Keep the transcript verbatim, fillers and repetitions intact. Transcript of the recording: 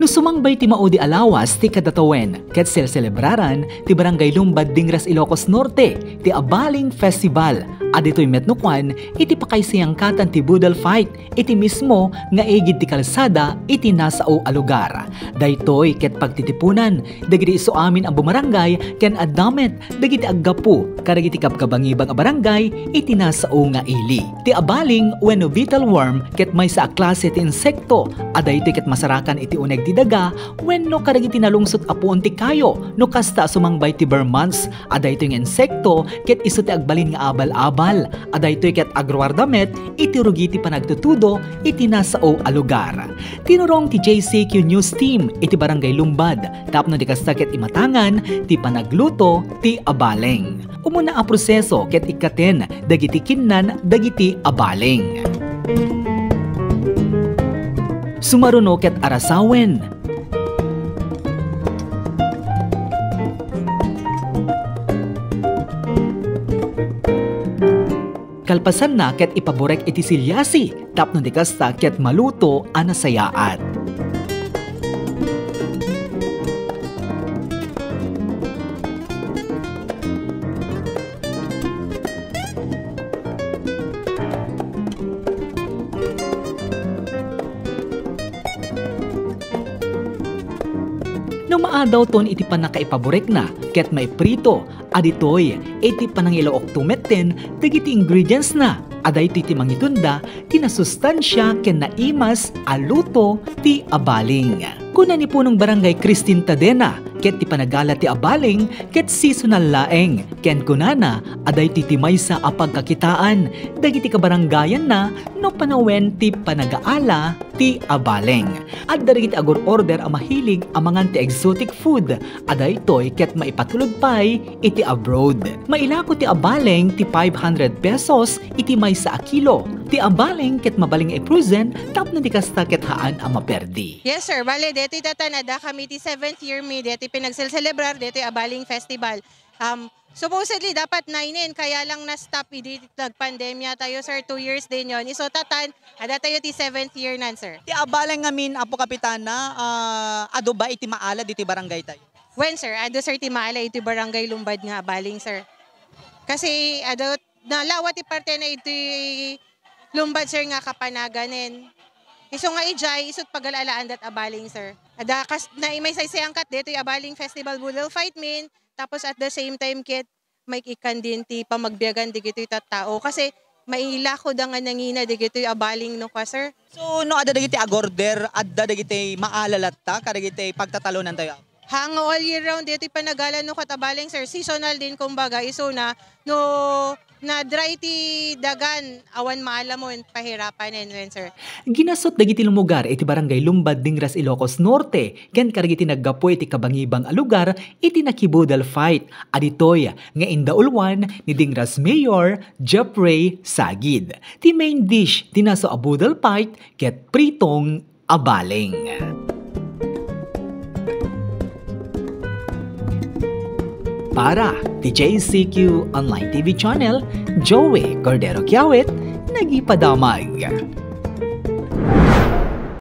No sumangbay ti maudi a lawas ti kadatawen, ket selselebraran ti Barangay Lumbad Dingras, Ilocos Norte, ti Abaling Festival, a ditoy met no kuan iti pakaisayangkatan ti boodle fight iti mismo nga igid ti kalsada iti nasao a lugar. Daytoy ket pagtitipunan dagiti isu amin a bumarangay ken adda met dagiti aggapu kadagiti kabkabangibang a barangay iti nasao nga ili. Ti abaling wenno beetle worm ket maysa a klase ti insekto a daytoy ket masarakan iti uneg ti daga wenno kadagiti nalungsot a puon ti kayo no kasta a sumangbay ti Burr months a daytoy nga insekto ket isu ti agbalin nga abal-abal a daytoy ket agruarda met iti rugi ti panagtutudo iti nasao a lugar. Tinurong ti J C Q News Team iti Barangay Lumbad tapno di kasta ket imatangan ti panagluto ti abaleng. Umuna a proseso ket ikkaten dagiti kinnan dagiti abaleng. Sumaruno ket arasawen. Kalpasanna ket ipaburek iti silyasi tapno di kasta ket maluto a nasayaat. No maadawton iti pannakaipaburekna ket maiprito, a ditoy iti panangilaokto metten dagiti ingredients na a daytoy ti mangitunda ti nasustansia ken naimas a luto ti abaling. Kuna ni Punong Barangay Christine Tadena, ket ti panagala ti abaling ket seasonal laeng, ken kunana a daytoy ti maysa a pagkakitaan dagiti kabarangayanna no panawen ti panagaala ti abaling. Adda dagiti agor-order a mahilig a mangan ti exotic food a daytoy ket maipatulod pay iti abroad. Mailako ti abaling ti five hundred pesos iti maysa a kilo. Ti abaling ket mabalin nga i-frozen tapno di kasta ket haan a maperdi. Yes, sir. Bale, detoy tatan, adda kami ti seventh year mi detoy pinagselselebrar detoy abaling festival. Um, supposedly, dapat nine-en, kaya lang na-stop idi nagpandemya tayo, sir. Two years din yon. Isu tatan, adda tayo ti seventh year nan, sir. Ti abaling ngamin, Apo Kapitana, ah, adu ba iti maala ditoy barangay tayo? Wen, sir, adu, sir, ti maala iti barangay Lumbad nga abaling, sir. Kasi, adu, nalawa ti parte na iti Lumbad, sir, nga kapanaganen. Isu nga ijay, isut pagalalaan dat abaling, sir. Ada kas, na may saysayangkat detoy abaling festival boodle fight min, tapos at the same time, ket may ikkan din ti pamagbiagan digitoy tattao. Kasi mailako da nga nangina digitoy abaling no ka, sir. So, no adda dagiti agorder, adda dagiti maala latta kadagiti pagtatalonan tayo? Ha, nga all year round, ditoy panagala no kat abaling, sir. Seasonal din, kumbaga, isuna, no na-dry ti dagan, awan maalamon, pahirapanen, wen, sir. Ginasot dagiti lumugar iti Barangay Lumbad, Dingras, Ilocos Norte, ken kadagiti naggapu iti kabangibang a lugar iti nakiboodle fight. A ditoy nga indauluan ni Dingras Mayor Jeffrey Sagid. Ti main dish ti nasao a boodle fight ket pritong abaling. Para ti J C Q Online T V Channel, Joey Cordero Kiawit, nagipadamag.